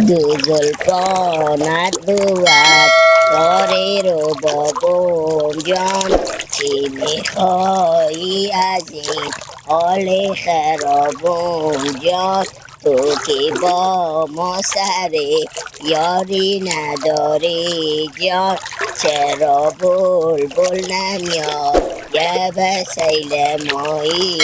دو زلفانت بود داره رو بابام جان، چی میخوایی از این حال خرابم جان؟ تو که با ما سر یاری نداری جان، چرا بلبل نمیاد یه به سیل مایی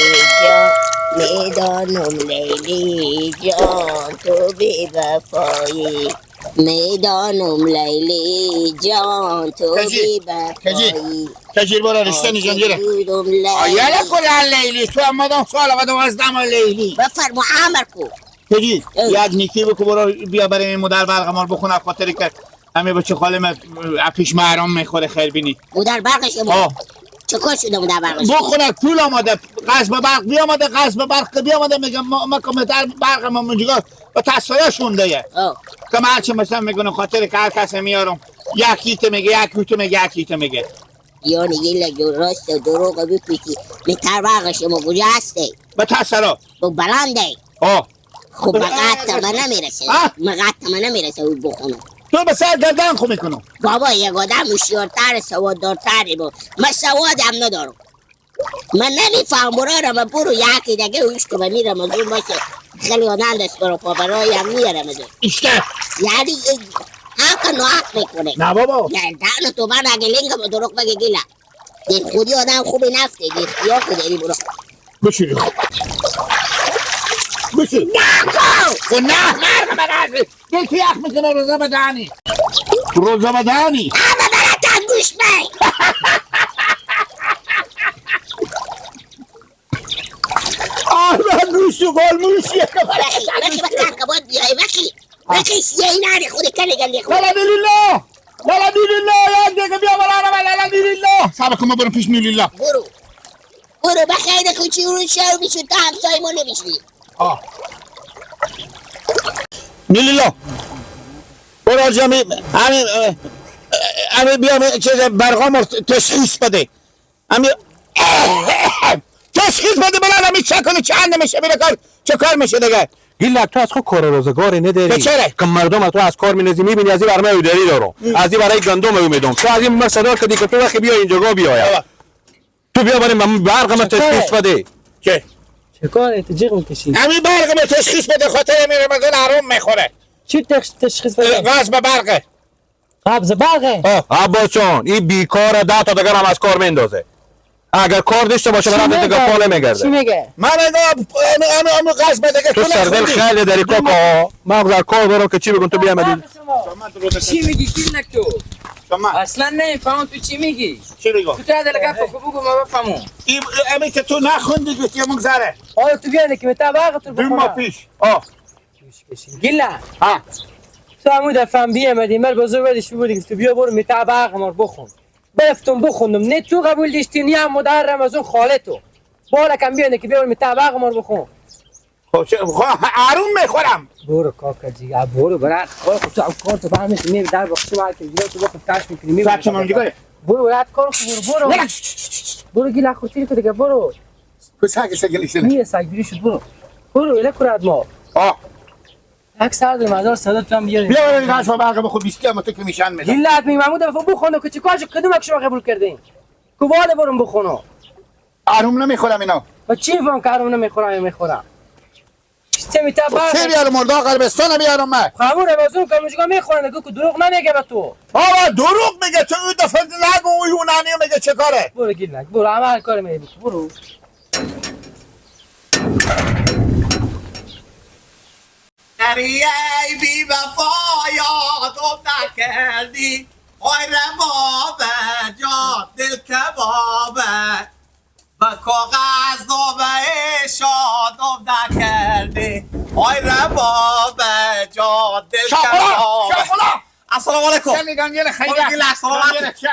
جان؟ میدانم لیلی جان تو بی وفایی، میدانم لیلی جان تو بی وفایی. کجیر برو رشته نیجان جره آیالا کلان لیلی تو هم مدام سوال آمدم از دم لیلی بفرما امر کو. کجی یک نیکی بکو برو بیا برای این مدر برق مال بخونه، خاطری که همه بچه خاله من پیش محرم میخوره خیر بینی. مدر برق شما چه کار شده مدر برق شما؟ بخونه پول آماده، قصب برق بیامده، قصب برق بیامده، میگم ما که مدر برق ما منجگاه با تصفیه شونده یه که من هرچی مثلا میگنم خاطر که هر کس میارم یکی ته میگه، یکی ته میگه، یکی ته میگه. یعنی یه لگو راست و دروغ بپیچی. متر برق شما کجا هسته؟ به تصرا با بلنده. خب مقعد من نمیرسه، مقعد من نمیرسه او بخونم. تو به سر گردن خو میکنم بابا. یک آدم هوشیارتر سواددارتری بود، من سوادم ندارم، من نمیفهم. برو من برو یکی دیگه هوش که میرم از اون باشه خیلی آدم دست برو پا برایم میارم از اون. یعنی حق ناحق میکنه. نه بابا گردن تو من اگه لنگ دروغ بگه گیلا دل خودی آدم خوبی نفته دل خیا که داری. برو بشیری بشیر نکن نه مرد من عزیز دل تو یخ میکنه. روزا بدانی روزا بدانی اما براتن گوش بی. آه من گوش تو قول موشیه. بخی بخی کباد بیای بخی بخی سیه ناری خود کلی گلی خود. لالا دیلیلا لالا دیلیلا یک دیگه بیا برا رو لالا دیلیلا صبر کن ما برم پیش نیلیلا. برو برو بخیر خوچی رو شو میشو تا همسایه ما نمیشی. آه نیلیلا برو جمعی همین همین بیا چیز برقام تشخیص بده، همین تشخیص بده بلند همین چه کنه چند میشه بره کار چه کار میشه دیگه. گیلک تو از خود کار روزگاری نداری چرا؟ که مردم تو از کار مینزی میبینی از این برمه داری دارم از این برای گندم میدم تو از این من صدا کردی که تو وقتی بیا اینجا بیاید تو بیا بریم من برق من تشخیص بده. چه؟ چه کاره تو جیغ میکشی؟ همین برق من تشخیص بده خاطر همین رمضان حروم میخوره. چی تشخیص بده؟ قبض برقه. قبض برقه؟ عباس جان این بیکار 10 تا دیگر هم از کار میندازه. اگر کار داشته باشه برای دیگه پاله میگرده. چی میگه؟ من میگم همین قصد بده که تو سردل خیلی داری کاکا. من در کار دارم که چی بگم تو بیا مدین. چی میگی گیلک تو؟ اصلا نمیفهمم تو چی میگی. چی میگم؟ تو تا دل گپ خو بگو ما بفهمم. این همین که تو نخوندی گفتی مگذره. آیا تو بیا که متا برق تو دو ماه پیش. گیلک ها تو همون دفعه بیامدی مر بزرگ بدش بودی تو بیا برو متا برق ما بخون. برفتم بخوندم نه تو قبول داشتی نه هم مادر رمضان خاله تو بالا کم بیانه که بیارم طبق ما رو بخون. خب آروم میخورم. برو کاکا جی برو برات کار تو هم کار تو فهمش می در بخش ما که تو بخون تاش میکنی می برو برات کار برو برو برو گیلا خوتی کو دیگه برو. کو سگ سگ نیه سگ بیری شد برو برو اله کرد ما. آه یک سر در مزار صدا تو هم بیاریم. بیا بریم قصب برق بخو 20 هم تو که میشن میدم. گیلت می محمود دفعه بخونه که چیکارش کدوم که شما قبول کردین؟ کوبال برم بخونو. آروم نمیخورم اینا. با چی فهم که آروم نمیخورم میخورم. چه میتبا؟ چه بیارم مردا قربستان بیارم من. خمور رمضان که مشگا میخورن که دروغ نمیگه به تو. بابا دروغ میگه تو اون دفعه نگو اون یونانی میگه چه کاره. برو گیلک برو عمل کار میگه برو. ای بی وفا یادم نکردی آی ربابه جان دل کبابه و کاغذ نامه شادم نکردی آی ربابه جان دل کبابه. السلام علیکم. چه میگم یه خیلی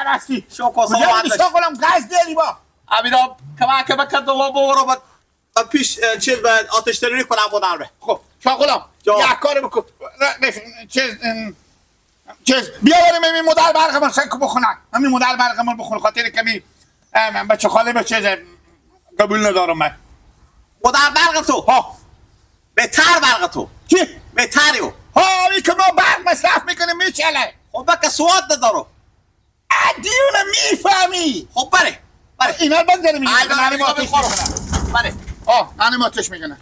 هستی شکر سلامت. شاقلم قصد داری با امیرم کمک بکن دلو برو پیش چیز به آتش تروری کنم بودم. خب شاقلم یک کار بکن چیز چیز بیا بریم همین مدل برق ما سنگ بخونن، همین مدل برق ما بخون خاطر کمی بچه خاله به چیز قبول ندارم من. مدل برق تو ها بهتر برق تو چی؟ بهتری او ها این که چله. خب بکه سواد ندارم. دیونه میفهمی. خب بله بله اینا رو بگذاریم میگه. آی بله. آه انا آتش میکنه.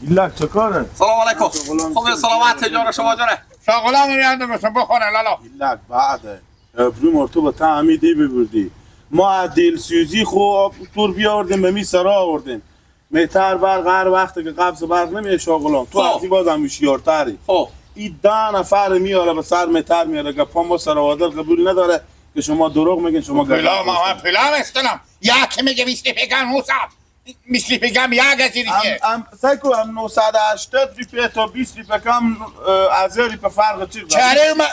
ایلک چه کاره؟ سلام علیکم. خب سلامت تجار شما جانه. شاغلام میاندم بسم بخوره لالا. ایلک بعده. ابرو مرتو با تعمیدی ببردی. ما دلسوزی خو تور بیاوردیم به می سرا آوردیم. متر برق هر وقت که قبض برق نمیه شاغلام. تو از این بازم هوشیارتری. خب این 10 نفر میاره به سر متر میاره گپا ما سر قبول نداره که شما دروغ میگین شما پلا ما پلا استنم. یک میگه 20 پیگم 900 مثل بگم یک از دیگه ام سایکو ام 980 ریپه تا 20 ریپه کم از ریپه فرق چی چرا ما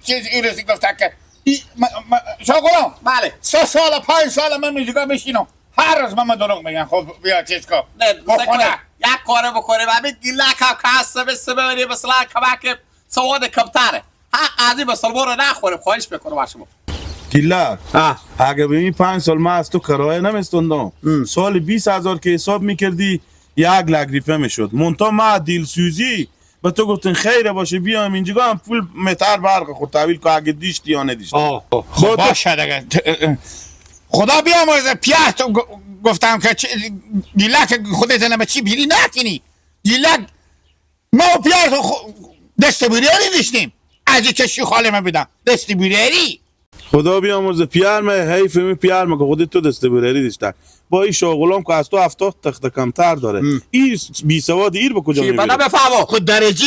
چیز این رسی گفت که شاغلام بله 3 سال 5 سال من میگم بشینم هر روز من دروغ میگم. خب بیا چیز کو بخونه یک کاره بکنه همین گیلک هم که هست ببینیم مثلا کمک سواد کمتره حق از این مسلمان رو نخوریم. خواهش میکنم از شما. گیلک اگه ببین 5 سال ما از تو کرایه نمیستوندم سال 20,000 که حساب میکردی 1 لک ریپه میشد. مونتا ما دلسوزی به تو گفتن خیره باشه بیام اینجا هم پول متر برق خود تحویل که اگه دیشتی یا ندیشتی. خب باشه دیگه خدا بیامرزه پیاز تو گفتم که گیلک خودت به چی بیری نکنی. گیلک ما و پیاز دست بیریاری داشتیم از کشی خاله من بدم دست بیریاری. خدا بیامرزه پیار من حیف می پیار من که خودت تو دست بیریاری داشته با این شاغلام که از تو 70 تخت کمتر داره. این بی سواد ایر به کجا میبره؟ من بفهمم خود درجه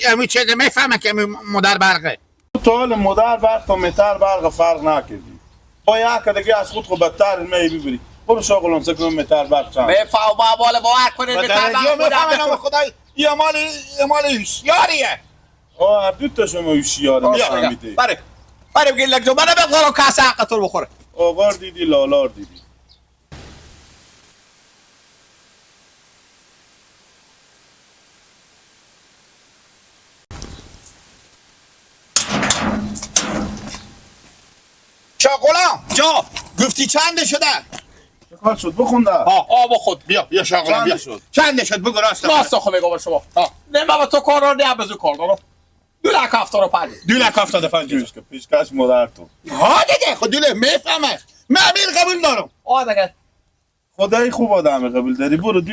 امی چه میفهمه که مدر برقه. تو حال مدر برق تا متر برق فرق نکردی. با یک دیگه از خود خود بدتر می ببری. برو شاغلام سکن متر برق چند میفهم با مال باور کنید متر برق خدا خدای یه مال هوشیاریه. آه دو تا شما هوشیاره میفهمیدی. بله بله بگید لک من بگذارم کاس حق تو بخوره. آقار دیدی لالار دیدی. شاغلام جا گفتی چند شده؟ چه کار شد بخونده؟ آه بخود بیا بیا شاغلام بیا شد؟ چند شد بگو راست. راست خو میگم شما. نه بابا تو کار رو نه بزو کار دارم. 2,75,000. 2,75,000 پیشکش مادر تو. ها دیگه خود دوله میفهمه. من امیر قبول دارم. آه دیگه خدای خوب آدم قبول داری. برو 2,75,000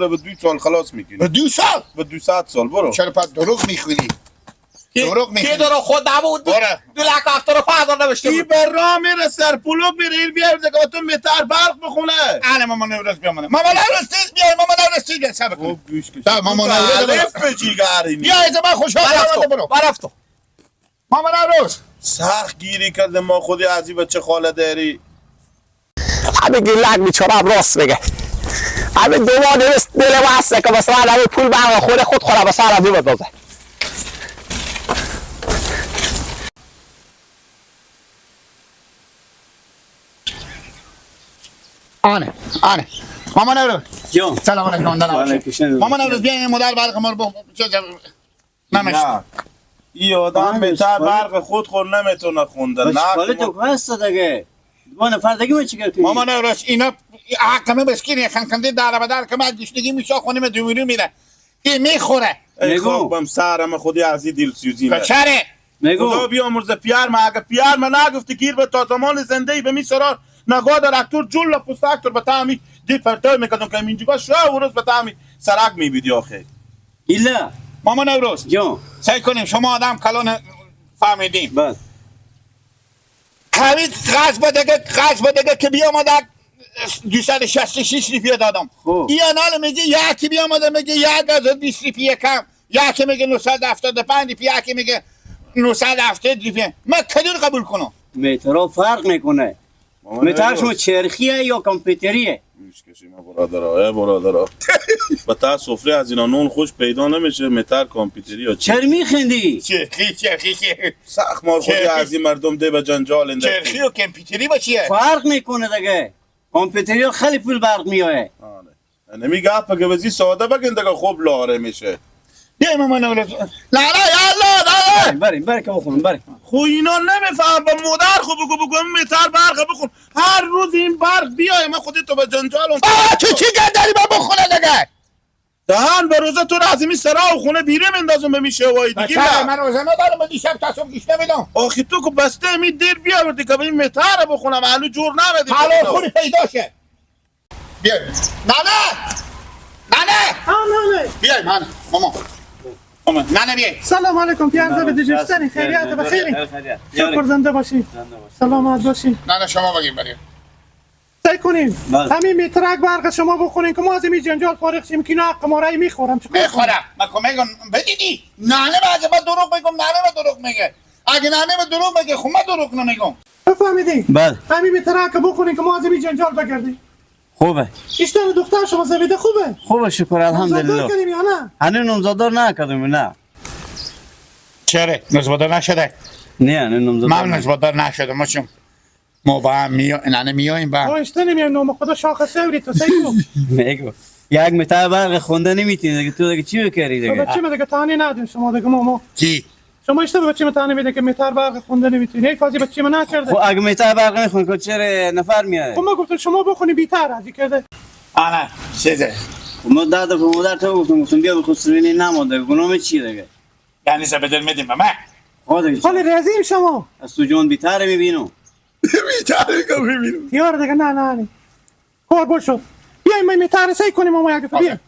به 2 سال خلاص میکنی. به 2 سال؟ به 200 سال برو. چرا پس دروغ میخونی؟ دروغ میخونی؟ کی دروغ خود نبود؟ 2,75,000 نوشته بود. ای برا میره سر پولو میره این بیار دیگه تو متر برق بخونه. اله مامان نوروز بیا مامان نوروز تیز بیا مامان نوروز تیز بیا صبر کن. مامان نوروز الف به جیگری بیا از من خوشحال برو. برفتم. مامان نوروز سخت گیری کرده ما خودی از این بچه خاله داری. همه گیلک بیچاره هم راست میگه. همه دو ماه دوست دل واسه که مثلا همه پول برق خود خوره به سر از این بندازه. آنه آنه مامان نوروز جان سلام علیکم. مامان نوروز بیا این مدر برق ما رو نمشت. این آدم بهتر برق خود خور نمیتونه خونده. نه خاله تو هست دیگه دو نفر دیگه من چیکار کنی؟ مامان نوروز اینا حق من بسکینه خنکنده در به در که من گشنگی میشه خونه دومیرو میره این میخوره. ای خوابم سرم خودی از این دلسوزی نه. چره؟ خدا بیامرزه پیار من اگه پیار من نگفتی گیر به تا زمان زنده ای به می سرار نگاه در اکتور جل پوست اکتور به تعمی دی پرتای میکردم که اینجا شو و روز به تعمی سرک میبیدی آخه. ایلا مامان نوروز جان سعی کنیم شما آدم کلان فهمیدیم. بس همین قرض بده که بیامده 266 ریپیه دادم. این آنال میگه یکی بیامده میگه 1020 ریپیه کم، یکی میگه 975 ریپیه، یکی میگه 970 ریپیه. من کدوم قبول کنم؟ مترو فرق میکنه. متر شما چرخیه یا کامپیوتریه؟ میشکشیم برادرها برادرها. با تا سفره از اینا نون خوش پیدا نمیشه. متر کامپیوتری یا چی؟ چرا میخندی؟ چرخی چرخی سخت مار خودی از این مردم ده به جنجال انداختی. چرخی و کامپیوتری با چیه؟ فرق میکنه دیگه. کامپیوتری خیلی پول برق میایه. آره نمیگه که بزی ساده بگن دیگه خوب لاره میشه. بیا مامان نوروز لا لا یا الله لا لا بریم بریم که بخونم بریم. خو اینا نمیفهم با مادر خو بگو بگو متر برق بخون هر روز این برق بیای من خودت تو به جنجال تو چی گردنی با بخونه دیگه. دهن به روزه تو را از این سرا و خونه بیره مندازم به میشه وای دیگه بچه من روزه ندارم دیشب تا صبح گیش نمیدم. آخی تو که بسته می دیر بیاوردی که به این متر بخونم هنو جور نمدی. حالا خوری پیدا شه. بیای ننه ننه نه بیای من ماما ماما ننه بیای. سلام علیکم پیانزه به دیجستنی خیریت بخیری شکر زنده باشی سلامت باشی. ننه شما بگیم بریم سعی کنیم همین مترک برق شما بخورین که ما از این جنجال فارغ شیم که نه حق ما رای میخورم. میخورم من که میگم بدیدی ننه بعد من دروغ بگم ننه به دروغ میگه. اگه ننه به دروغ بگه خب من دروغ نمیگم. بفهمیدی؟ بله همین مترک بخورین که ما از این جنجال بگردیم. خوبه ایشتن دختر شما زبیده خوبه؟ خوبه شکر الحمدلله. کردیم یا نه؟ هنوز نامزدار نکردیم. نه چرا نامزدار نشده؟ نه هنوز نامزدار من نامزدار نشده. ما چون ما با هم ننه میایم با هم. آیشته نمیایم نام خدا شاخ سوری تو سیگو میگو یک متر برق خونده نمیتونی دیگه. تو دیگه چی بکری دیگه؟ بچه دیگه تانی ندیم شما دیگه ماما کی شما اشته بچه تانی میده که متر برق خونده نمیتونی. ای فازی بچه من نکرده. خب اگه متر برق نخونی که چرا نفر میاره؟ خب ما گفتم شما بخونی بیتر از کرده. آره چیزه ما داد به مادر تو گفتم بیا بخصوصی نمونده گناه چی دیگه؟ یعنی زبدل میدیم به من. حال رزیم شما از تو جون بیتر میبینم. بیتر میبینم یار دیگه. نه نه نه کار بشو. بیایم ما متر سعی کنیم ما یک دفعه.